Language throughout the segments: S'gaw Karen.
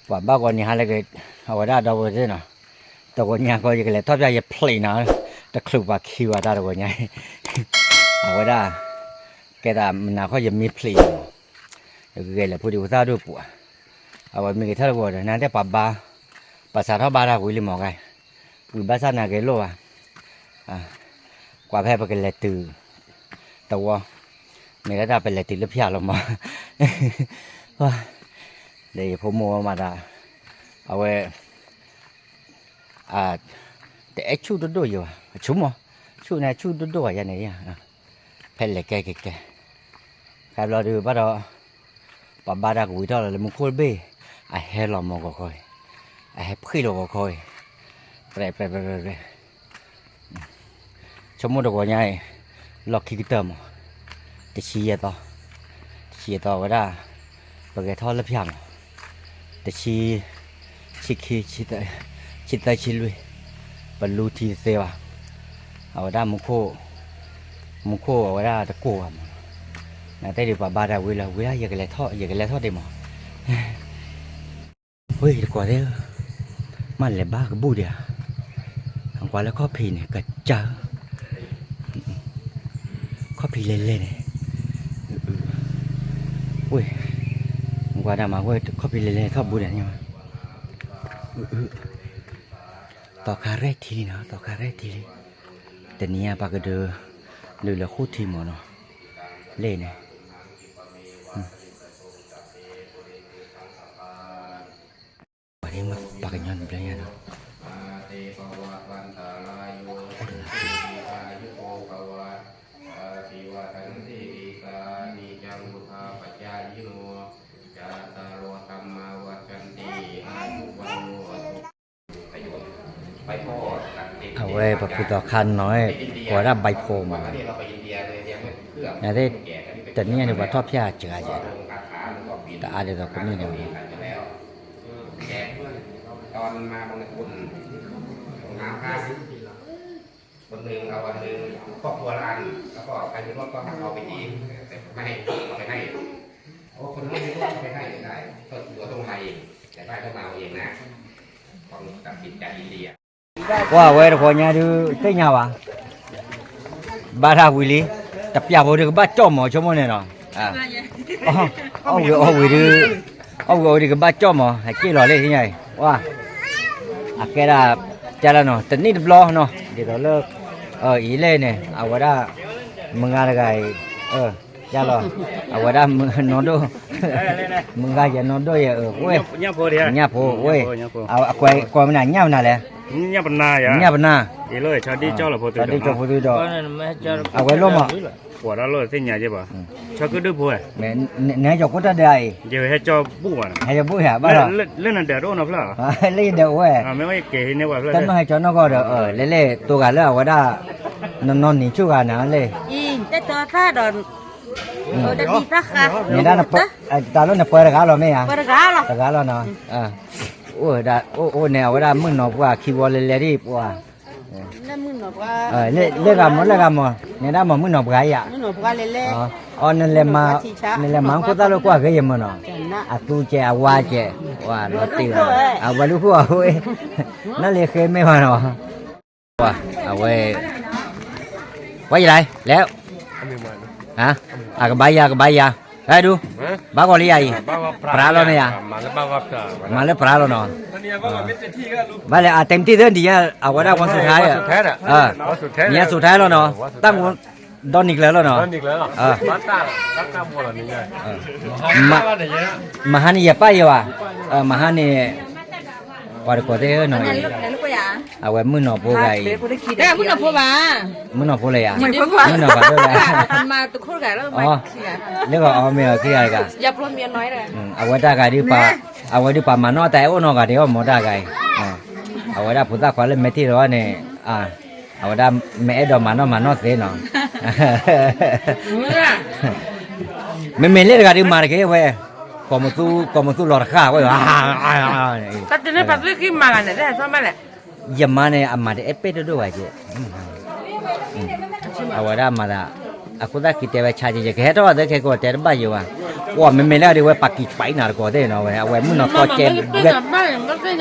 ပှၤဘၣ်ဂီၤနံၤဟါလၢက အဝဲဒၣ်ဒီပုၢ်ဝဲၢ်သ့ၣ်နီၤ, တဂီၤညါကီး ယကလဲၤထီၣ်ဖၠၣ်ယဖျံးနၤ, တချုးပှၤခံဝဲတၢ်တဂီၤညါ, အဝဲဒၣ် ကဲသးမနၤခီယမ့ၢ်ဖျံးမး, ယကဂဲၤလဲၤဖိဒံဖိသၣ်ဒိၣ်ပှၤ, အဝဲမ့ၢ်က့ၤထီၣ်တဂီၤဒီး နတဲပှၤဘါ, ပှၤစးထီၣ်ဘါတၢ်ဝံၤလံမးကါ, ဝံၤဘၣ်ဆၣ်နၤက့ၤလိၣ်ဘၣ်, ကွၢ်ဖဲပကလဲၤတုၤ တဝီ, မ့ၢ်ဒၣ်တၢ်ပလဲၤတုၤလၢဖၠၣ်လီၤမး, ဒီးယဖိမုၣ်ဝဲမးဒၣ်, အဝဲ တအဲၣ်ဆူၣ်ဒိၣ်ဒိၣ်ယၤဘၣ်, အဆူၣ်မး, ဆူၣ်န့ၣ်ဆူၣ်ဒိၣ်ဒိၣ်ဘၣ်ယၤန့ၣ်, ဖဲလဲၤကဲက့ၤကဲ, ခါဘျီဒုးဘၣ်ဒီး, ပှၤဘါတၢ်ကဝံၤထီၣ်လီၤလၢမူခိၣ်တဘ့ၣ်, အဟဲလီၤမးဂီၤခီအံၤ, အဟဲဖှံလီၤဂီၤခီအံၤ, ပြဲးပြဲးပြဲးပြဲးပြဲး ဆိကမိၣ်တဂီၤညါအံၤ, လီၢ်ခံကတၢၢ်မး, တဆံယဲၢ်သီ, တဆံယဲၢ်သီဝဲဒၣ်, ပဂဲၤထီၣ်လၢဖၠၣ်မး, တဆံ, ဆံခံ, ဆံသၢ, ဆံလွံၢ်, ပလူထံတသ့ဘၣ်, အဝဲဒၣ်မူခိၣ်, မူခိၣ်အဝဲဒၣ်တကိၢ်ဘၣ်မး, နတဲဒုးပှၤဘါတၢ်ဝံၤလီၤ ဝံၤလၢယကလဲၤထီၣ်, ယကလဲၤထီၣ်ဒံးမး ဝ့ၢ်တကိးသ့ၣ်ဧၢ, မ့ၢ်လဲၤဘါကဘူၣ်ဒံးဧါ, ကွၢ်လၢခီၣ်ဖံးန့ၣ် ကစၢ်ဧၢ, ခီၣ်ဖံးလဲၤလဲၤန့ၣ်, ဝ့ၢ်, ကွၢ်ဒၣ်မးဝဲ ခီၣ်ဖံးလဲၤလဲၤထီၣ်ဘူးဒံးန့ၣ်မး, သီခါရဲၣ်ထံလံနီၤ သီခါရဲၣ်ထံလံ, တနံၤအံၤပှၤကဒုး, လုၢ်လၢဃိထံမးနီၤ, လဲၣ်န့ၣ် ပှၤကညီတဘျီညါနီၤ, အဝဲပှၤဖုသီခါနီၤ, ကိးဝဲဒၣ်ဘဲဖိမး, နသ့ၣ်, တနံၣ်န့ၣ်ပှၤထီၣ်ဖၠၣ်စှၤယဲၢ်, တအါဒ်သိးကနံၣ်န့ၣ် คนหนึ่งเอาอันหนึ่ง ครอบครัวละอัน แล้วก็ใครมีรถก็เอาไปอีก แต่ไม่ให้เอาไปให้ เพราะคนไม่มีรถก็ไปให้ไม่ได้ ก็ตัวต้องมาเอง แต่ได้ก็มาเอาเองนะ ต้องตัดสินใจดีๆ ကွၢ်ဝဲတဂီၤညါဒုး သ့ၣ်ညါဘၣ်, ဘါတၢ်ဝံၤလံ, တပျၢ်ဖိဒုးကဘၣ်ကၠီၣ်မး ဆိကမိၣ်န့ၣ်နီၤ, အီၣ်ဝံၤအီဝံၤဒုး, အီၣ်ဝံၤအီဝံၤဒုးကဘၣ်ကၠီၣ်မး ဟဲက့ၣ်လီၤလၢသ့ၣ်ညါအံၤ, ဝါ, အကဲဒၣ်, ကလၢနီၤ တနံၣ်တဘျီနီၤ ဒ်သိးလၢ, အံၤလဲၣ်န့ၣ် အဝဲဒၣ်, မုၢ်ဂၤတဂၤအံၤ, ကလီၤ, အဝဲဒၣ်မုၢ်နီၢ်ဒိၣ်, မုၢ်ဂၤယဲနီၢ်ဒိၣ်ယဲ, ဝဲ, ညၣ်ဖိဝဲ, အကွဲးကိးမနုၤ ညၣ်ပနၢ်လဲၣ်, ညၣ်ပနၢ်, ဒ်ကၠီဖိသုဒီး, အဝဲလိၣ်မး, ကွၢ်တၢ်လိၣ်သ့ၣ်ညါက့ဘၣ်, ဆီကဒုၣ်ဖိဝဲ, နဟဲကၠီၤကိးတၢ်ဒၢးအံၤ, ဟဲကၠီၤဘူၣ်ဘၣ်, ဟဲကၠီၤဘူၣ်ဧါ, ဘၣ်ဒီး, လၢနဒၢးတအိၣ်နီတဖျၢၣ်, လၢယဒၢးအိၣ်ဝဲ, တနီၣ်ဟဲကၠီၤနီၢ်ကီၢ်ဒီး, လဲၤလဲၤတိဂၤလၢအဝဲဒၣ်, နီၢ်နီၢ်နံၤဆူၣ်ဂၤနၤလဲၣ်, တၢ်ဒီး, တၢ်လၢနပၢတဂၤလီၤမ့ၢ်ဧါ, တဂၤလီၤနီၤ, အိၣ်ဒၣ်အိၣ်န့ၣ် အဝဲဒၣ်မုၣ်နီၢ်ပှၢ်ခံဝီလဲၤလဲၤဒ်ပှၤ လၢဂၤမီၤ လၢဂၤမီၤ နဲဒၣ်မီၤမုၣ်နီၢ်ပှၢ်ယၤ, အီ နလဲၤမၤခိၣ်သၣ်လၢကွၢ်ဂ့ၤယမုၢ်နီၤ, အသူကဲးအဝါကဲး, ဝဲဒုးဃုအီၤဝဲ, နလၢဃ့မ့ၢ်ဘၣ်နီၤ, အဝဲ, ဝဲယလဲၤ, လဲၤ, အကဘၣ်ယၤ ကဘၣ်ယၤ, ဟဲဒုး, ဘၣ်ဂီၤလံယၤအံၤ, ပြးလီၤန့ၣ်ယၤ, မၤလၢပြးလီၤနီၤ, ဘၣ်လဲၣ် အတဲမတံၢ်သၢဒံးယၤ အဝဲဒၣ်ဝီသူထဲ, နံၤသူထဲလီၤနီၤ, တၢ်မူ, ဒီနံၤကျၢၤလီၤနီၤ, မဟါန့ၣ်ယပၢ်ယဲဘၣ်, မဟါန့ၣ်, ပှၤတကိးသ့ၣ်နီၤအံၤ, အဝဲမုၣ်နီၢ်ဖိဂၤအံၤ, မုၣ်နီၢ်ဖိလၢယၤ, မုၣ်နီၢ်ဖိလၢယၤ, လၢဂၤအီၤမ့ၢ်အီၤခံဂၤတဂၤ, အဝဲတၢ်ဂၤဒုးပာ်, အဝဲဒုးပာ်မၤနီၣ်တၢ်အဲၣ်အိၣ်နီတဂၤဒံးအီၣ်မ့ၢ်တၢ်ဂၤအံၤ, အဝဲဒၣ်ဖိသၣ်ခွါလၢမဲာ်ထံၣ်လီၤန့ၣ်, အဝဲဒၣ်မ့ၢ်အဲၣ်ဒိးမၤနီၣ်မၤနီၣ်သ့နီၤ, မ့မ့ၢ်လၢတဂၤဒုးမၤတက့ၢ်ဝဲ, ကိးမသူလီၤတဃၣ်ဝဲ, တၢ်တန့ၢ်ပှၤသုခံမၤဂၤန့ၣ် တဟဲသီၣ်မးလဲၣ်, ယမါန့ၣ် အမၤတအဲၣ်ပဲၣ်ဒိၣ်ဒိၣ်ဘၣ်က့, အဝဲဒၣ်မၤသး, အခိၣ်သၣ်ခံတဲဝဲဆါက့ ယကဟဲထီၣ်ဘၣ်သ့ခဲကိးတဲတဘၣ်ယိၤဘၣ်, ကွၢ်မ့မ့ၢ်လၢဒ်ဝဲပာ်ကံာ်ပာ်နၤတကိးသ့ၣ်နီၤဝဲ အဝဲမုၣ်နီၤသီကဲဘျဲၣ်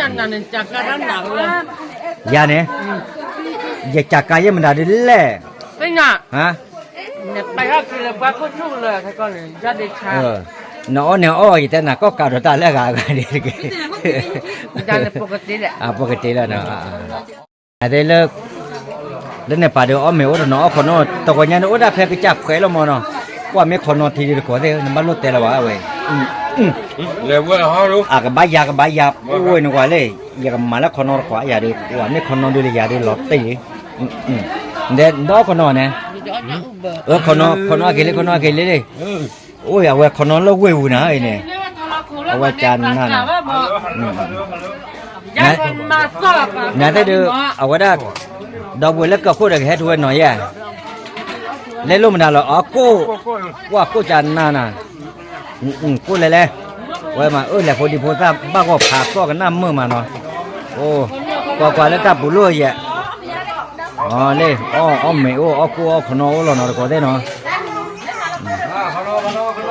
ယၤန့ၣ် ယကးကါယဲၢ်မတၤဒ်လဲၣ် နအီၣ်န့ၣ်အီၣ် ယတဲနၤကီၢ်ကးဒီးတၢ်လၢအဂၤအဂၤန့ၣ်တက့ၢ် ပကတ့လၢ လၢန့ၣ်ပာ်ဒီးအီၣ်မ့ၤအိၣ်တနီၤအီၣ်ခီနီ တဂီၤညါန့ၣ်အိၣ်ဒၣ်ဖဲကစၢ်ဖှဲးလီၤမၢ်နီၤ ကွၢ်မ့ၢ်ခီနီထံဒ်တကိးသ့ၣ် နဘၣ်လိၣ်တဲလၢၤဘၣ်ဝဲ အကဘၣ်ယၤကဘၣ်ယၤ အိၣ်ဝဲန့ၣ်ကွၢ်လၢ ယကမၤလၢခီနီတခွးယၤဒီး ကွၢ်မ့ၢ်ခီနီဒ်လၢယၤဒီးလီၤတံၢ်လံ ဒီးခီနီန့ၣ် ခီနီက့ၤလံ ခီနီက့ၤလံ အိၣ်အဝဲခီနီလၢဝ့ၢ်ပူၤနၤအံၤန့ၣ် အဝဲကနၤနၤ နသ့ၣ်ဒုး အဝဲဒၣ် ဒီပုၢ်ဝဲၢ်လၢကၢၢ်ခိၣ်ဒီးကဟဲထူဝဲနီၤယဲ လဲလိၣ်မတၤလီၤ အကိၣ် ကွၢ်ကိၣ်ကနၤနၤ ကိၣ်လဲၤလဲၤ ဝဲမၤအၢလဲၤဖိဒံဖိသၣ်ဘၣ်ဂီၢ်ဖးသီၣ်ကနၣ်မုာ်မးနီၤ အိၣ် ကွၢ်ကွၢ်လၢတၢ်ပူၤလိၣ်ယဲ အီၤလၢ အီၣ်အီၣ်မ့ၤအိၣ် အီၣ်ကိၣ်အီၣ်ခီနီအိၣ်လီၤနီၤတကိးသ့ၣ်နီၤ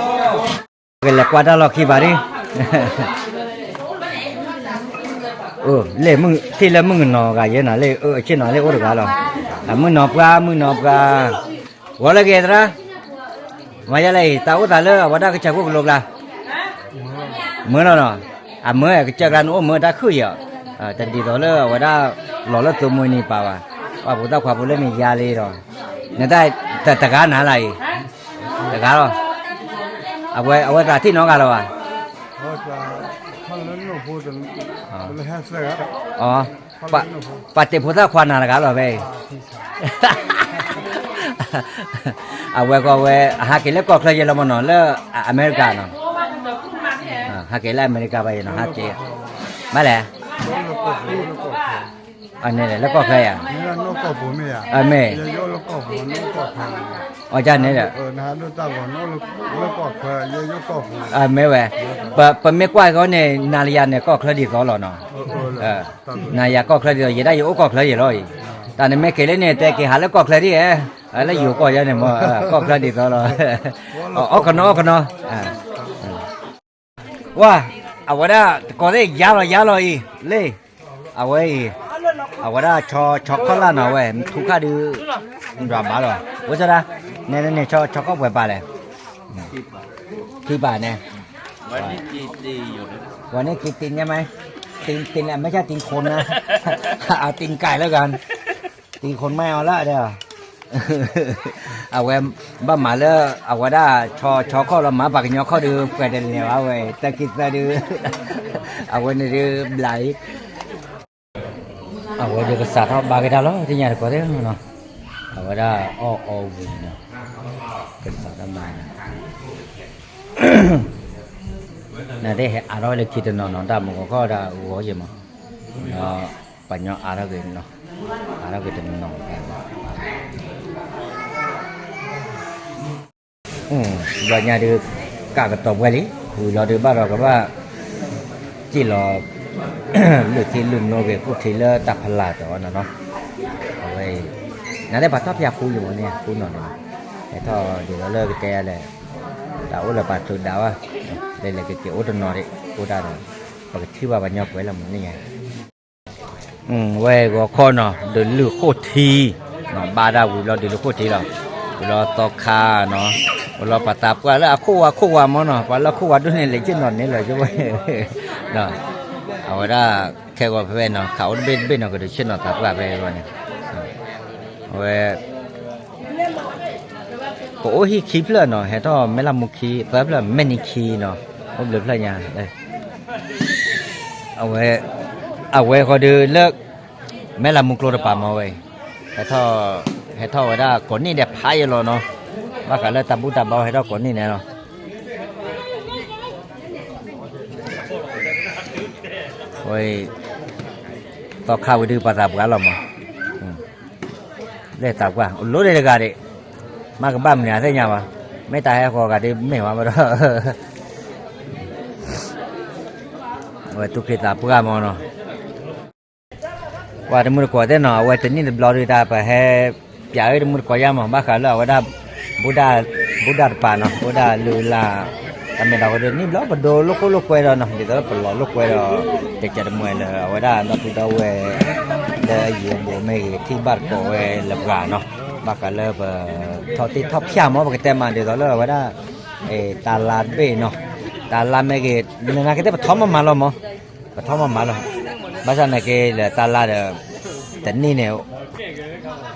ကလဲၤကွၢ်တၢ်လီၢ်ခံဘၣ်ဒ် လၢမုၢ်ထံၣ်လၢမုၢ်ကနီၤဂၤယဲနၤလၢ အဆ့ၣ်နီၤလၢအိၣ်တဂၤလီၤ အမုၢ်နီၤပှၤ မုၢ်နီၤပှၤ ဂီၤလၢဂ့ၤသရၣ် မၤယဲလဲၣ်အံၤ တၢ်အိၣ်သးလၢအဝဲဒၣ်ကစၢၢ်ခိၣ်ကလိကျါ မၢလီၤနီၤ အမၢကစၢၢ်ကျါနအိၣ်မၢတၢ်ခုၣ်ယီၤ တဒ်သိးလၢအဝဲဒၣ် လီၤလၢသိမွ့နံၤပာ်ဘၣ် ပှၤဖိသၣ်ခွါဖိလၢန့ၣ်ယါလံဒီး နတၢ်တဂၤနၤလၢအံၤ တဂၤလီၤ အဝဲသးထံၣ်နီတဂၤလီၤဘၣ် ပှၤတ့ၢ်ဖိသၣ်ခွါနၤတဂၤလီၤဖဲအံၤ အဝဲကီဝဲ အဟးက့ၤလၢကီၢ်ချၢယဲလီၤမနီၤ လၢအမဲရကၤနီၤ ဟးက့ၤလၢအမဲရကၤဘၣ်ယဲနီၤ ဟးက့ၤ ဘၣ်လဲၣ် အန့ၣ်လၢကီၢ်ချၢယၤ မ့ၢ် အီၤဒ်န့ၣ်ဒီး မ့ၢ်ဝဲ ပမ့ၢ်ကွၢ်ကီန့ၣ် နၤလၢယၤန့ၣ် ကီၢ်ချၢဒ်သိးလီၤနီၤ နၤယၤကီၢ်ချၢဒ်သိး ယဲဒၣ်ယအိၣ်ကီၢ်ချၢယဲလီၤအံၤ တၢ်နမ့ၢ်က့ၤလၢန့ၣ် တဲက့ၤဟးလၢကီၢ်ချၢဒ်ဧဲ လၢယိၤကီၢ်ယဲန့ၣ်မ့ၢ် ကီၢ်ချၢဒ်သိးလီၤ အီၣ်ခနီအီၣ်ခနီ ဝါ အဝဲဒၣ်တကိးသ့ၣ်ယါလီၤယါလီၤအံၤ လ့ အဝဲအံၤ အဝဲဒၣ်ဆီခီၣ်လၢ်နီၤဝဲ ထူခါဒုး ဒွးဘၣ်လီၤ ဝဲစီဒၣ် နဲန့ၣ် ဆီခီၣ်ပှဲၤပာ်လဲၣ် ခံပာ်န့ၣ် วันนี้กินตีนใช่ไหม ตีนตีนไม่ใช่ตีนคนนะ เอาตีนไก่แล้วกัน ตีนคนไม่เอาละเดี๋ยว အဝဲ ဘၣ်မၤလၢ အဝဲဒၣ် ဆီခီၣ်လီၤ မၤပှၤကညီခီၣ်ဒုး ပှဲၤတလဲၤဘၣ်ဝဲ တၢ်ကံၢ်သၢဒုး အဝဲန့ၣ်ဒုး ဘျးအံၤ အဝဲဒုးကစးထီၣ်ဘါက့ၤတၢ်လီၤ သ့ၣ်ညါတကိးသ့ၣ်နီၤ အဝဲဒၣ်အီၣ်အီဝံၤနီၤ ကစးထီၣ်ဘါ နသ့ၣ်ဟဲအါထီၣ်လၢခံတနီၤနီၤ တၢ်မူကခီၣ်ဒၣ်ဂီၤယဲၢ်မး ဒီးပှၤကညီအါထီၣ်က့ၤနီၤ အါထီၣ်က့ၤတနီၤ ဘျီညါဒုး ကးကတီၤပှဲၤလံ ဝံၤလီၤဒုးဘၣ်ဒီးကဘၣ် စ့ၢ်လီၤ လုၢ်ထံလုၢ်နိက့ၤ ကူၣ်ထံလၢတၢ်ဖးလာ်တီၤနီၤနီၤ အဝဲအံၤ နသ့ၣ်ပှၤထီၣ်ဖၠါဃူယမ့ၢ်န့ၣ် ဃူနီၤန့ၣ် ဟဲထီၣ်ဒ်သိးလၢကတဲလဲၣ် တၢ်အိၣ်လၢပှၤချုးဒးဝဲ လဲၤလဲၤက့ၤက့ၤအိၣ်တနီၤဒံး အိၣ်ဒၣ်ဒီး ပကထံၣ်ဘၣ်ပှၤကညီပှဲၤလၢမ့ၢ်န့ၣ်ညါ ဝဲဂီၤခီနီၤ ဒုးလုၢ်ဃိၣ်ထံ ဘါဒၣ်ဝံၤဘျီဒုးလုၢ်ဃိၣ်ထံလီၤ ဝံၤလီၤသီခါနီၤ ဝံၤလီၤပှၤသးပှၢ်လၢအခိၣ်ဝါခိၣ်ဝါမ့ၢ်နီၤ ပှၤလၢအခိၣ်ဝါဒိၣ်န့ၣ် လဲၤဆ့ၣ်နီၤန့ၣ်လီၤ အဝဲဒၣ် ခဲဂီၤဖဲဖဲနီၤ ခးအိၣ်တဘ့ၣ်တဘ့ၣ်နီၤ ကဒုးဆ့ၣ်နီၤသးပှၢ်ဖဲဝဲန့ၣ် အဝဲ ကအိၣ်ဟံၣ်ခံဖျၢၣ်နီၤ ဟဲထီၣ်မဲၢ်လၢမူခံ သၢဖျၢၣ် မဲၢ်နံၤခံနီၤ အိၣ်ဘျုးဖျၢၣ်ညါ အဝဲ အဝဲဃီဒုးလၢ မဲၢ်လၢမူကျိတပၤမ့ၢ်ဝဲ ဟဲထီၣ် ဟဲထီၣ်ဝဲဒၣ်ကိးနံၣ်ဒဲးဖးယဲလီၤနီၤ ဘၣ်ဃးလၢတၢ်ဘူၣ်တၢ်ဘါဟဲထီၣ်ကိးနံၣ်န့ၣ်လီၤ ဝဲ သီခါဝံၤဒုးပှၤသးပှၢ်လီၤမး လၢသးပှၢ် လိၣ်ဒံးတဂၤဒံး မ့ၢ်ကဘၣ်မနုၤသ့ၣ်ညါဘၣ် မ့ၢ်တၢ်ဟဲဃီၤဂၤဒ်မ့ၢ်ဝဲဘၣ်ဒီး ဝဲသူၣ်က့သးပှၢ်မးနီၤ ပှၤတမုၢ်တကိးသ့ၣ်နီၤ အဝဲတနံၣ်တဘျီဒုးတၢ်ပဟဲ ပၠးအၢတမုၢ်တကိးယါမး ဘၣ်ဃးလၢအဝဲဒၣ် ဘူၣ်ဒၣ်တပၤနီၤ ဘူၣ်ဒၣ်လုၢ်လၢ် တၢ်မ့ၢ်တၢ်ဝဲဒ်န့ၣ်ဘျီ ပဒိးလိာ်ခိၣ်လိာ်ကွဲဒီးနီၤ ဒ်သိးလၢပလီၤလိာ်ကွဲဒီး တကးတမှဲလၢအဝဲဒၣ်ဒီပုၢ်ဒီဝဲၢ် လၢအယံၤအဘူးမ့ၢ်ဂ့ၤ ထံၣ်ဘၣ်တကိးဝဲလၢပှၤနီၤ ဘၣ်ဃးလၢပ ထီၣ်တ့ၢ်ထီၣ်ဖၠၣ်မး ပကတဲမးဒ်သိးလၢအဝဲဒၣ် တၢ်လါတဘ့ၣ်နီၤ တၢ်လါမ့ၢ်ဂ့ၤ နနာ်က့သ့ၣ်ပထီၣ်မးမးလီၤမး ပထီၣ်မးမးလီၤ ဘၣ်ဆၣ်နာ်က့လၢတၢ်လါဒီး တနံၣ်န့ၣ်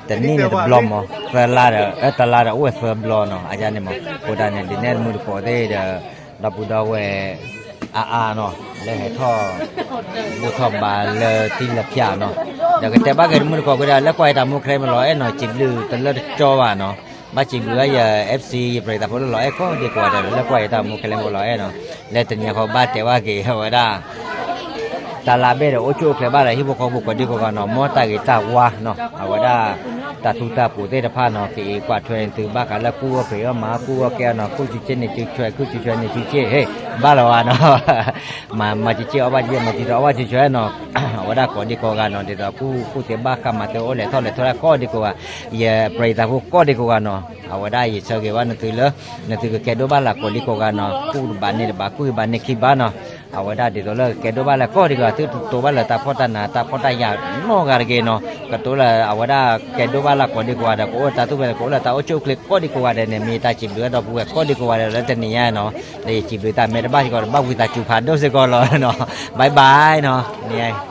တနံၣ်န့ၣ်တဘျီမး သၢလါဒီး တလါဒီးအိၣ်ဝဲသၢဘျီနီၤ အယါန့ၣ်မး အဃိဒၣ်န့ၣ် ဒ်န့ၣ်တမုၢ်တကိးသ့ၣ်ဒီး ဒီပုၢ်ဒီဝဲၢ် အါအါနီၤ လၢဟဲထီၣ် ဘူၣ်ထီၣ်ဘါလၢထံလၢဖၠၣ်နီၤ ဒီးကတဲဘၣ်က့ၤတမုၢ်တကိးက့ၤဒီး လဲၤကွၢ်အံၤတၢ်မူခဲမ့ၢ်လီၤအဲၣ်နီၤ စံးဘျုးတလၢတကၠီဘၣ်နီၤ ဘၣ်စံးဘျုးဘၣ်ယ F C ယပြံးသးဖိလၢလီၤအဲၣ်ကိးဒံကိးဂၤဒဲး လဲၤကွၢ်အံၤတၢ်မူခဲမ့ၢ်လီၤအဲၣ်နီၤ လၢတနံၤအံၤဘၣ်တဲဘၣ်က့ၤအဝဲဒၣ် တၢ်လါဘ့ၣ်ဒီး အိၣ်ဆူၣ်အိၣ်ချ့ဘၣ်ဒီး ဟံၣ်ဖိဃီဖိကိးဒံကိးဂၤနီၤ မ်တၢ်ဂ့ၤတၢ်ဝါနီၤ အဝဲဒၣ် တၢ်ထူတၢ်ပူၤသ့ၣ်တဖၣ်နီၤ ကအံးကွၢ်ထွဲန့ၢ်သုဘၣ်ဃးလၢကူၣ်အီၣ်ဖံးအီၣ်မၤအီၣ်ကူၣ်အီၣ်ကဲအီၣ်နီၤ ကူၣ်ဆူၣ်ဆ့န့ၣ်ဆူၣ်ဆွဲ ကူၣ်ဆူၣ်ဆွဲန့ၣ်ဆူၣ်ဆ့ ဟ့ၣ် ဘၣ်လီၤဝဲနီၤ မၤ မၤဆူၣ်ဆ့ အီၣ်ဘၣ်ဆူၣ်ဆ့ မၤဆူၣ်ထီၣ် အီၣ်ဘၣ်ဆူၣ်ဆွဲနီၤ အဝဲဒၣ်ကိးဒံကိးဂၤနီၤ ဒ်သိးကူၣ်ကူၣ်သ့ဘၣ်ဃးမၤသ့အိၣ်လဲၤထီၣ်လဲၤထီၣ်ဒၣ်ကိးဒံကိးဂၤ ယပြံးသးဖိကိးဒံကိးဂၤနီၤ အဝဲဒၣ်ယဆၢဂ့ၤဘၣ်နသုလၢ နသုကကဲဒိၣ်ဘၣ်လၢကိးဒံကိးဂၤနီၤ ကူၣ်တဘၣ်န့ၣ်တဘၣ် ကူၣ်ဂ့ၤဘၣ်န့ၣ်ခံဘၣ်နီၤ အဝဲဒၣ်ဒ်သိးလၢကကဲဒိၣ်ဘၣ်လၢကိးဒံကိးဂၤ သုတတိၤဘၣ်လၢတၢ်ဖှီၣ်တၢ်နးတၢ်ဖှီၣ်တၢ်ယာ်နီတဂၤတဂ့ၤနီၤ ကတိၤလၢအဝဲဒၣ်ကဲဒိၣ်ဘၣ်လၢကိးဒံကိးဂၤဒီး ကအိၣ်တၢ်သူၣ်ဖှံသးညီ ကအိၣ်လၢတၢ်အိၣ်ဆူၣ်အိၣ်ချ့ကိးဒံကိးဂၤဒဲးန့ၣ် မ့ၢ်တၢ်စံးဘျုးဒီပုၢ်ဝဲၢ်ကိးဒံကိးဂၤဒဲးလၢတနံၤညါနီၤ ဒီးယစံးဘျုးတၢ်မဲာ်တဘၣ်စ့ၢ်ကီးဒီး ဘၣ်ဝံသးစူၤဖးဒိၣ်စ့ၢ်ကီးလီၤနီၤ bye bye နီၤ န့ၣ်